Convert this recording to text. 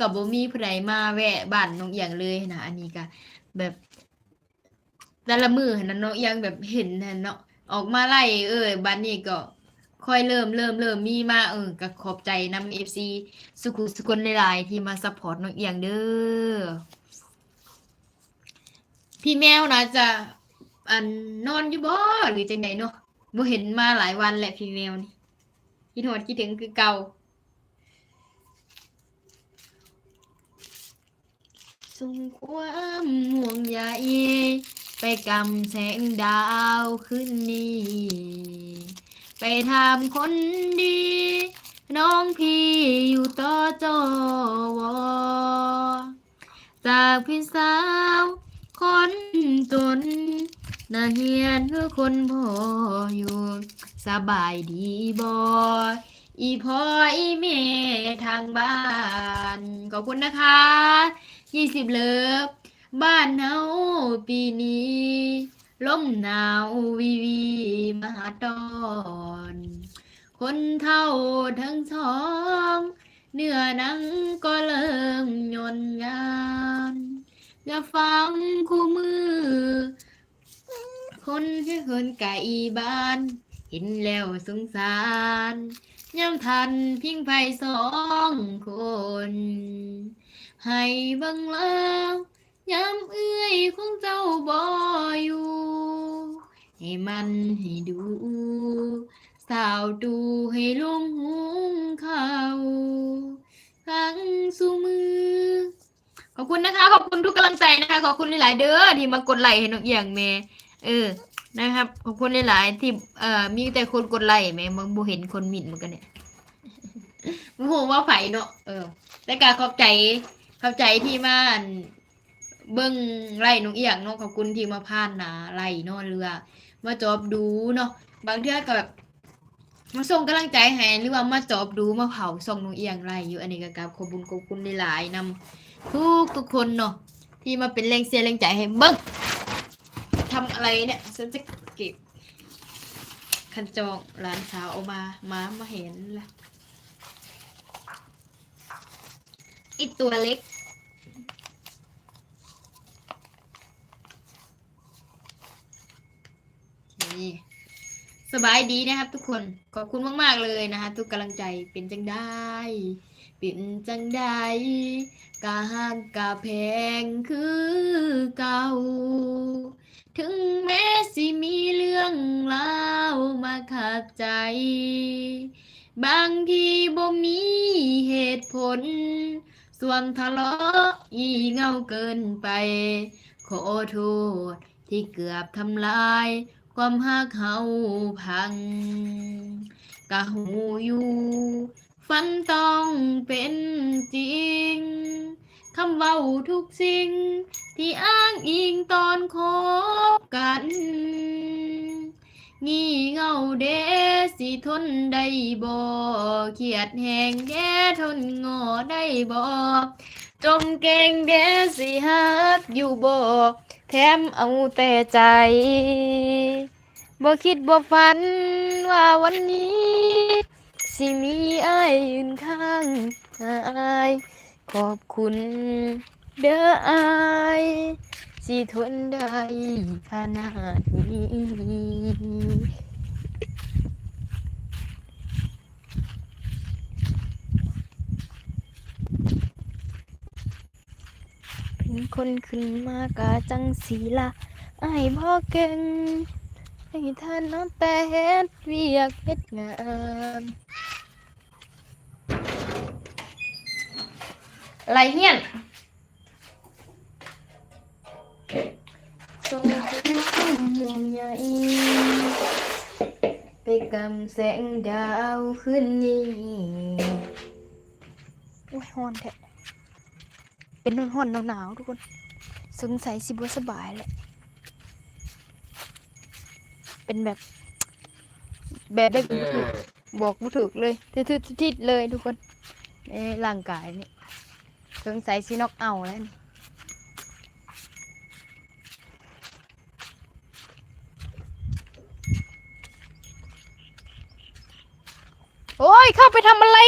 ກໍບໍ່ມີຜູ້ໃດມາແວະບ້ານນ້ອງອຽງເລີຍນະ. ອັນນີ້ກໍແບບ ແຕ່ລະມື້ຫັ້ນນະ ນ້ອງອຽງແບບເຫັນຫັ້ນເນາະ ອອກມາໄລຟ໌ ເອີ ບັດນີ້ກໍຄ່ອຍເລີ່ມ ເລີ່ມ ເລີ່ມມີມາ. ເອີ ກໍຂອບໃຈນຳເອັຟຊີສຸຜູ້ສຸຄົນຫຼາຍໆ ທີ່ມາຊັບພອດນ້ອງອຽງເດີ. ພີ່ແມວໜ້າຈະ ອັນ ນອນຢູ່ບໍ່ ຫຼື ຈັ່ງໃດເນາະ? ບໍ່ເຫັນມາຫຼາຍວັນແລ້ວ ພີ່ແມວນີ້ ຄິດຮອດຄິດເຖິງຄືເກົ່າ. ສົ່ງຄວາມຫ່ວງໃຍໄປກຳແສງດາວຄືນນີ້ ໄປຖາມຄົນດີ ນ້ອງພີ່ຢູ່ ຕ.ຈ.ວ. ຈາກພີ່ສາວຄົນຈົນ ນັກຮຽນຄືຄົນບໍ່ຢູ່ ສະບາຍດີບໍ່ ອີ່ພໍ່ອີ່ແມ່ທາງບ້ານ. ຂອບຄຸນນະຄະ ຍີ່ສິບເລີບ. ບ້ານເຮົາປີນີ້ ລົມໜາວວີໆມາຫາຕ້ອນ ຄົນເຖົ້າທັງສອງ ເນື້ອໜັງກໍເລີ່ມຍ່ອນຍານ ຢ່າຟັງຄູ່ມື້ ຄົນເຮືອນໄກບ້ານ ເຫັນແລ້ວສົງສານ ຍາມທ່ານພິງໄພສອງຄົນ ໃຫ້ເບິ່ງແລ ຍາມເອື້ອຍຂອງເຈົ້າບໍ່ຢູ່ ໃຫ້ໝັ່ນໃຫ້ດູ ສາວຕູ້ໃຫ້ລົງຫຸງເຂົ້າ ທັງຊຸມື້. ຂອບຄຸນນະຄະ ຂອບຄຸນທຸກກຳລັງໃຈນະຄະ ຂອບຄຸນຫຼາຍໆເດີ ທີ່ມາກົດໄລໃຫ້ນ້ອງອຽງແມ່. ເອີ ນະຄັບ ຂອບຄຸນຫຼາຍໆທີ່ ເອີ ມີແຕ່ຄົນກົດໄລແມ່ ບໍ່ເຫັນຄົນມິດມັນກໍແນ່ ບໍ່ຮູ້ວ່າໃຜເນາະ. ເອີ ແຕ່ກໍຂອບໃຈ ຂອບໃຈທີ່ມາ ອັນ ເບິ່ງໄລຟ໌ນ້ອງອຽງເນາະ ຂອບຄຸນທີ່ມາຜ່ານໜ້າໄລຟ໌ເນາະ ຫຼືວ່າມາຈອບດູເນາະ ບາງເທື່ອກໍແບບມາສົ່ງກຳລັງໃຈໃຫ້ ຫຼືວ່າມາຈອບດູ ມາເຝົ້າຊ່ອງນ້ອງອຽງໄລຟ໌ຢູ່. ອັນນີ້ກໍກາບຂອບບຸນຂອບຄຸນຫຼາຍໆນຳທຸກໆຄົນເນາະ ທີ່ມາເປັນແຮງເຊຍແຮງໃຈໃຫ້ເບິ່ງ. ທຳອະໄລເນຍ ສັນຈະເກັບ ຄັນຈອງຫຼານສາວເອົາມາ ມາ ມາເຫັນລະ. ອີກຕົວເລັກ. ໂອເຄ ສະບາຍດີນະຄັບທຸກຄົນ ຂອບຄຸນມາກໆເລີຍນະຄະ ທຸກກຳລັງໃຈ. ເປັນຈັ່ງໃດ ເປັນຈັ່ງໃດ ກະຮັກກະແພງຄືເກົ່າ ເຖິງແມ້ຊິມີເລື່ອງລາວມາຂັດໃຈ ບາງທີບໍ່ມີເຫດຜົນ ສ່ວນທະເລາະອີ່ເຫງົາເກີນໄປ ຂໍໂທດທີ່ເກືອບທຳລາຍຄວາມຮັກເຮົາພັງ ກະຮູ້ຢູ່ ຝັນຕ້ອງເປັນຈິງ ຄຳເວົ້າທຸກສິ່ງທີ່ອ້າງອີງຕອນຄົບກັນ ງີ່ເຫງົາເດ ຊິທົນໄດ້ບໍ່? ຄຽດແຮງເດ ທົນງໍ້ໄດ້ບໍ່? ຈົ່ມເກັ່ງເດ ຊິຮັກຢູ່ບໍ່? ແຖມເອົາແຕ່ໃຈ ບໍ່ຄິດບໍ່ຝັນວ່າວັນນີ້ ຊິມີອ້າຍຢືນຂ້າງອາຍ ຂອບຄຸນເດີອ້າຍ ຊິທົນໄດ້ຂະໜາດນີ້. ເປັນຄົນຂຶ້ນມາກະຈັ່ງຊີ້ລະ ອ້າຍບໍ່ເກັ່ງ ໃຫ້ທ່ານເອົາແຕ່ເຮັດວຽກເຮັດງານ. ໄລ່ຮຽນ ສົ່ງຄວາມຫ່ວງໃຍ ໄປກຳແສງດາວຄືນນີ້. ໂອ້ຍ ຮ້ອນແທ້. ເປັນຮ້ອນໆ ໜາວໆ ທຸກຄົນ ສົງໄສຊິບໍ່ສະບາຍແຫຼະ ເປັນແບບ ແບບໃດກໍບໍ່ຖືກ ບອກບໍ່ຖືກເລີຍ ທິດໆເລີຍທຸກຄົນ ໃນຮ່າງກາຍນີ້ ສົງໄສຊິນັອກເອົາແລ້ວນີ້. ໂອ້ຍ ເຂົ້າໄປທຳອະໄລ?